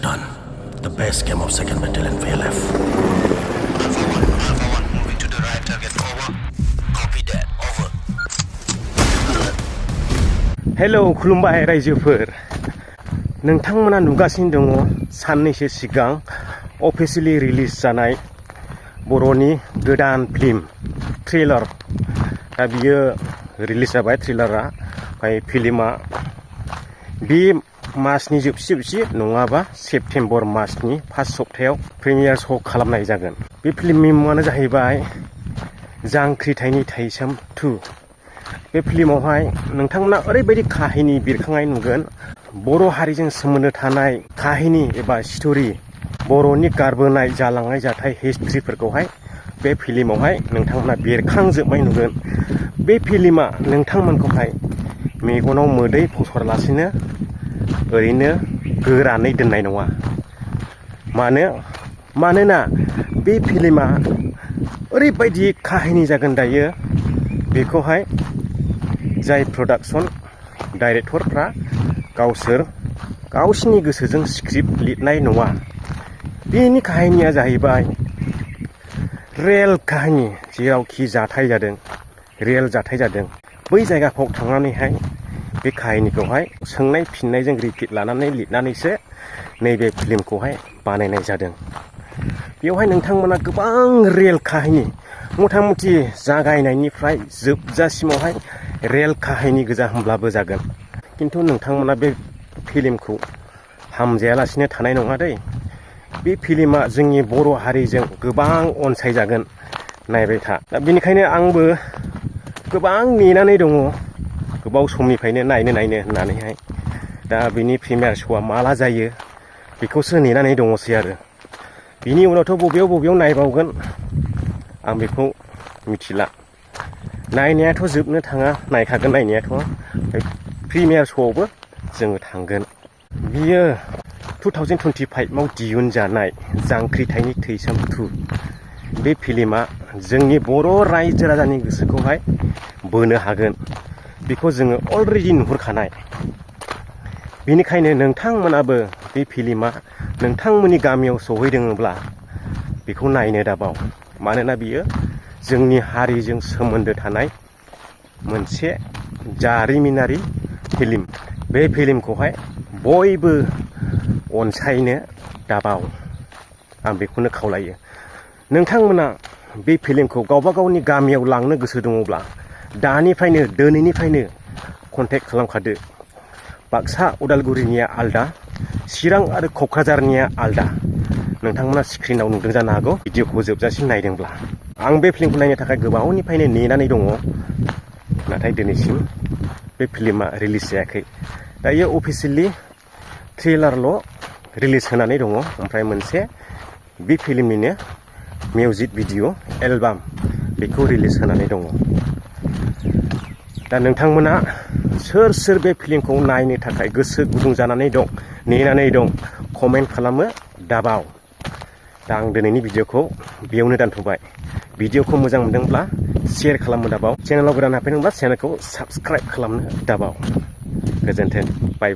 done. The best game of 2nd Battalion VLF. Alpha 1, moving to the right target, over. Copy that, over. Hello खुलुमबाय रायजोफोर नोंथांमोना नुगासिनो दङ साननैसो सिगां अफिशियली रिलिज जानाय बर'नि गोदान फिल्म ट्रेलार दा बियो रिलिज जाबाय ट्रेलारा ओमफ्राय फिल्मा बे मासनि जोबसि नङाबा सेप्तेम्बर मासनि फार्स्ट सप्तायाव प्रिमियार श' खालामनाय जागोन बे फिल्मनि मुङानो जाहैबाय जांख्रिथायनि थैसोम 2 बे फिल्मावहाय नोंथांमोना ओरैबायदि काहिनी बेरखांनाय नुगोन बर' हारिजों सोमोन्दो थानाय काहिनी एबा स्टोरी बर'नि गारबोनाय जालांनाय जाथाय हिस्ट्रिफोरखौहाय बे फिल्मावहाय नोंथांमोना बेरखांजोबनाय नुगोन बे फिल्मा नोंथांमोनखौहाय मेगनाव मोदै फसरालासिनो ओरैनो गोरानै दोननाय नङा मानोना बे फिल्मा ओरैबायदि काहिनी जागोन दायो बेखौहाय जाय प्रडाक्शन डाइरेक्टरफ्रा गावसिनि गोसोजों स्क्रिप्ट लिरनाय नङा बेनि काहिनिया जाहैबाय रियेल काहिनी जेरावखि जाथाय जादों रियेल जाथाय जादों बै जायगाफ्राव थांनानैहाय बे काहिनिखौहाय सोंनाय फिननायजों रिपिट लानानै लिरनानैसो नैबे फिल्मखौहाय बानायनाय जादों बेवहाय नोंथांमोना गोबां रियेल काहिनी मथा-मथि जागायनायनिफ्राय जोबजासिमावहाय रियेल काहिनी गोजा होमब्लाबो जागोन खिन्थु नोंथांमोना बे फिल्मखौ हामजायालासिनो थानाय नङा दै बे फिल्मा जोंनि बर' हारिजों गोबां अनसायजागोन नायबाय था दा बेनिखायनो आंबो गोबां नेनानै दङ गोबाव समनिफ्रायनो नायनो होननानैहाय दा बिनि प्रिमियार श'आ माला जायो बेखौसो नेनानै दङसै आरो बिनि उनावथ' बबेयाव नायबावगोन आं बेखौ मिथिला नायनायाथ' जोबनो थाङा नायखागोन नायनायाथ' प्रिमियार श'आवबो जोङो थांगोन बियो 2025आव दिहुनजानाय जांख्रिथायनि थैसोम 2 बे फिल्मा जोंनि बर' रायजो राजानि गोसोखौहाय बोनो हागोन बेखौ जोङो अलरेडि नुहुरखानाय बेनिखायनो नोंथांमोनाबो बे फिल्मा नोंथांमोननि गामियाव सहैदोंब्ला बेखौ नायनो दाबाव मानोना बियो जोंनि हारिजों सोमोन्दो थानाय मोनसे जारिमिनारि फिल्म बे फिल्मखौहाय बयबो अनसायनो दाबाव आं बेखौनो खावलायो नोंथांमोना बे फिल्मखौ गावबा गावनि गामियाव लांनो गोसो दङब्ला दिनैनिफ्रायनो कन्टेक्ट खालामखादो बाक्सा उदालगुरिनिया आलदा चिरां आरो क'क्राझारनिया आलदा नोंथांमोना स्क्रिनाव नुदों जानो हागौ भिडिअखौ जोबजासिम नायदोंब्ला आं बे फिल्मखौ नायनो थाखाय गोबावनिफ्रायनो नेनानै दङ नाथाय दिनैसिम बे फिल्मा रिलिज जायाखै दायो अफिशियली ट्रेलारल' रिलिज होनानै दङ ओमफ्राय मोनसे बे फिल्मनिनो मिउजिक भिडिअ एलबाम बेखौ रिलिज होनानै दङ दा नोंथांमोना सोर बे फिल्मखौ नायनो थाखाय गोसो गुदुं जानानै दं नेनानै दं कमेन्ट खालामो दाबाव दा आं दिनैनि भिडिअखौ बेयावनो दोनथ'बाय भिडिअखौ मोजां मोनदोंब्ला शेयार खालामनो दाबाव चेनेलाव गोदान हाबफैदोंब्ला चेनेलखौ साबस्क्राइब खालामनो दाबाव गोजोन्थों बाय